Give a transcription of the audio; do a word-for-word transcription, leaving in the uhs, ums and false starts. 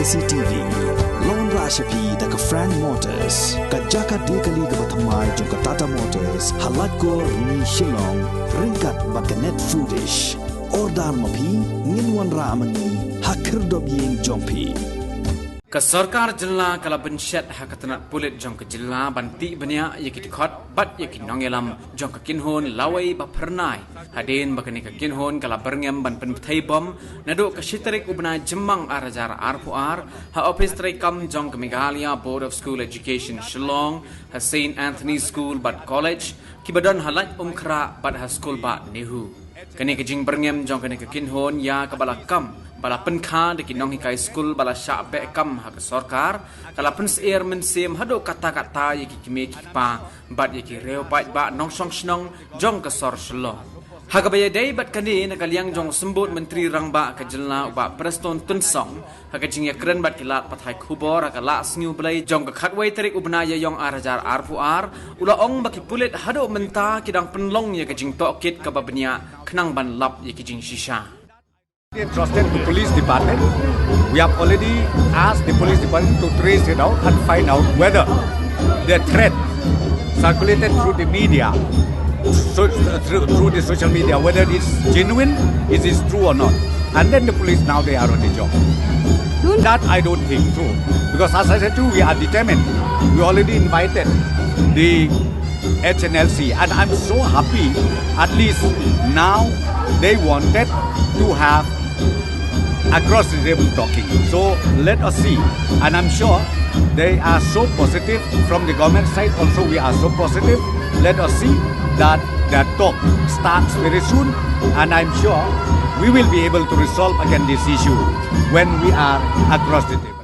C T V. Lawan rah sha phi da ka Frank Motors, ka jaka de kali kaba thymmai jong ka Tata Motors ha Laitkor Rni Shillong, ryngkat bad ka Net Foodish. Order ma phi, ngin wanrah ma ngi ha khyrdop ïing jong phi. Ka sorkar jylla ka la bynshet ha ka tnat pulit jong ka jylla ban tih bniah ïa ki dkhot bad ïa ki nongïalam jong ka kynhun lawei ba phyrnai, hadien ba kane ka kynhun ka la byrngem ban pynbthei bom naduh ka shi tarik u bnai Jymmang ar hajar arphew ar ha ophis treikam jong ka Meghalaya Board of School Education Shillong, ha Saint Anthony School bad College, kiba don ha Laitumkhrah bad ha Skulbah NEHU. Kane ka jingbyrngem jong kane ka kynhun ïa kaba la kam ba la pynkha da ki nonghikai skul ba la shah beh kam ha ka sorkar, ka la pynsyier mynsiem haduh katta katta ïa ki kmie ki kpa bad ïa ki riew paidbah nongshong shnong jong ka sor Shillong. Ha kaba ïadei bad kane, na ka liang jong u Symbud Myntri Rangbah ka jylla, u Bah Prestone Tynsong, ha ka jingïakren bad ki lad pathai khubor ha ka Lah Sngi U Blei jong ka khatwei tarik u bnai Ïaïong ar hajar arphew ar, u la ong ba ki pulit haduh mynta ki dang pynlong ïa ka jingtohkit kaba bniah khnang ban lap ïa ki jingshisha. Trusted the police department. We have already asked the police department to trace it out and find out whether the threat circulated through the media, so, through, through the social media, whether it's genuine, is it true or not. And then the police now they are on the job. That I don't think true. Because as I said to you, we are determined. We already invited the H N L C, and I'm so happy. At least now they wanted to have across the table talking. So let us see. And I'm sure they are so positive from the government side. Also, we are so positive. Let us see that the talk starts very soon. And I'm sure we will be able to resolve again this issue when we are across the table.